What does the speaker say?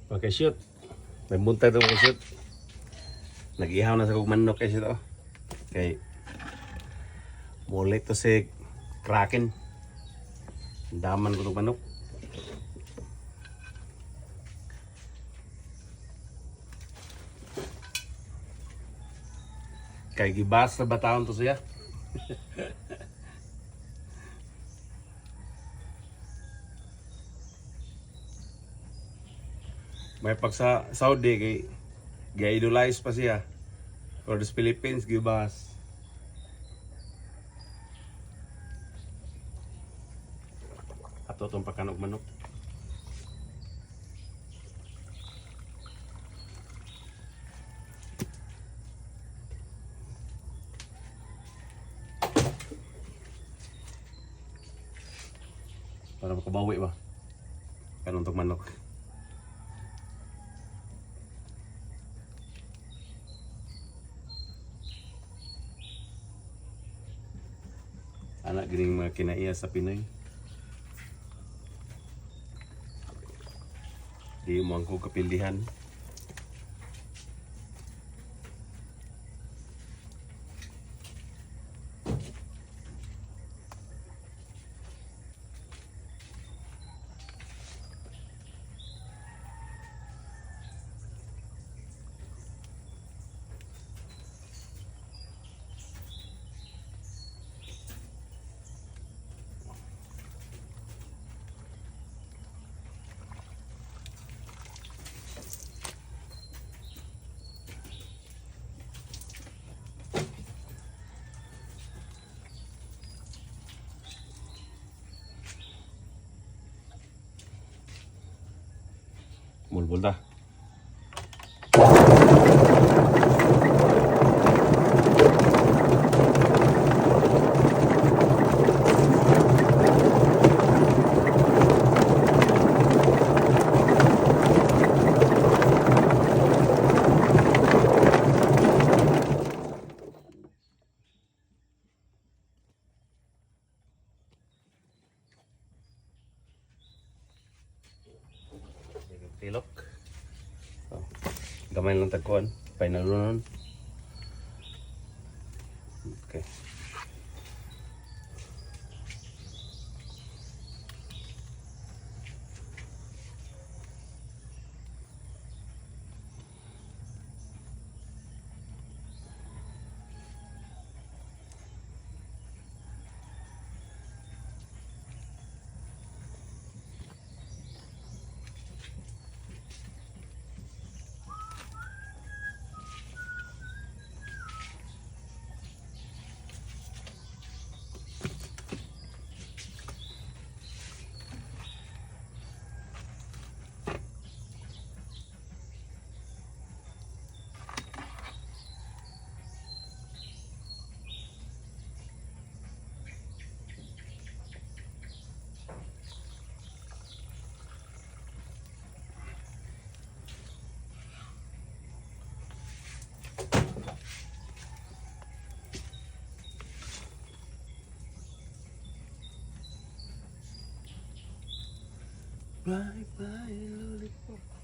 Okay, shoot. May buntag ito mga shoot. Nag-ihaw na sa kog manok kasi ito. Okay. Muli to si Kraken. Ang daman ko itong manok. Kay gibas na bataon to siya. May pag sa Saudi kay gi-idolize pa siya. Pero sa Philippines gibas. Ato tong pakanog manok. Para makabawi ba? Kanon tong manok. Anak gining mga kinaiya sa Pinoy. Di mo ang kapildihan. Mulbul ta. Tilok. Oh. Gamay lang tagkuan. Final nun. Okay. Bye bye lollipop.